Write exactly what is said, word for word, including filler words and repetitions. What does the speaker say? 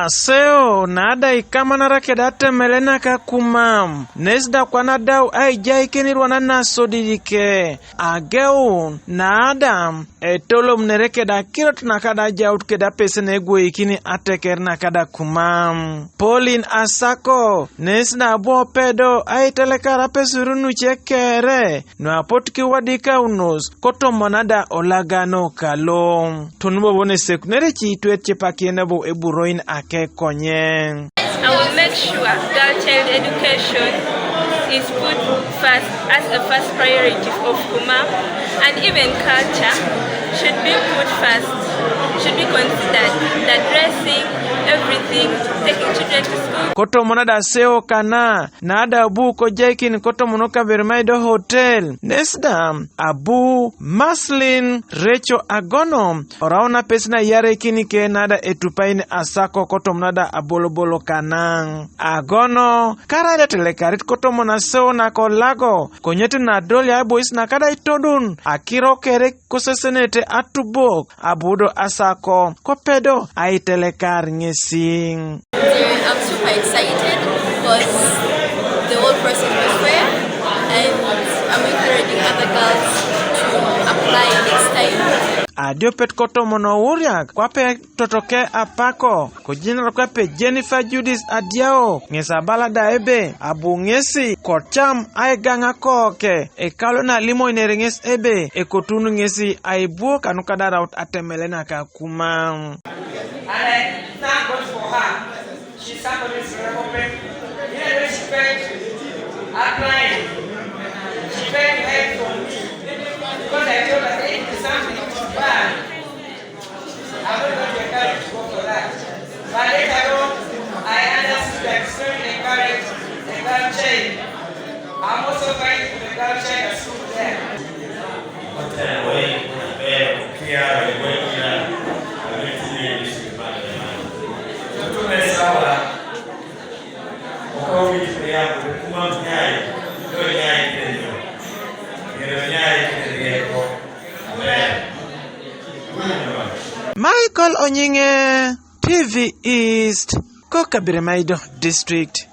Aseo na ada ikamanara keda atemele naka Kumam, nes da kwana dau aijaikin irwana nasodidike. Ageu na ada etolom nere keda kirot naka da jaut keda pesen egwoikini ateker naka da Kumam. Pauline Asako, nes da abu opedo aitelekar apesurun nuce kere, nu apotu kiwadik aunos, kotomon ada olagano kalo. Toni bobo ne sekunere ci itwet cepakiene bo eburoin ake konye. I will make sure girl child education is put first as a first priority of Kumam, and even culture should be put first, should be considered, the dressing, everything, taking children to school. Kotomon ada aseo kana, na ada abu kojaikin kotomon kaber maido hotel, nes da abu Maslin Recho Agono, orauna pesi na yarekin ke na ada etupain Asako kotomon ada abolobolo kana. Agono, kara da telekarit kotomon aseo nako lago, konyet na doli abois naka da itodun, akiro kere kosesenete atubok, abudo Asako, kopedo aitelekar ngesi. I'm super excited because the whole process was fair, and I'm encouraging other girls to apply next time. Adiopet kotomon ouriak, kwape totoke apako, kojinaro kwape Jennifer Judith Adiao, ngesi abala da ebe, abu ngesi, kotam aigaŋa koke, ekalo na limoinere ŋes ebe, ekotun ŋesi aibuo kanuka da araut atemele naka Kumam. And I thank God for her. She's somebody who's very open. Even when she tried applying, she tried to hide from me. Because I told her, "Hey, if something is bad, I'm not going to encourage you to go for that." But later on, I understood that it's very encouraged, a girl child. I'm also fighting for the girl child at school there. Otelo wei kuna bero kia wei wei kina. Abiti ni bisi kipande mani. Tutume sawa. Okau mi tupe ya kuma mnyai. Ndo nyai kile nyo. Ngero nyai kile nyo. Amen. Michael Onyinge, T V East, ko Kaberamaido District.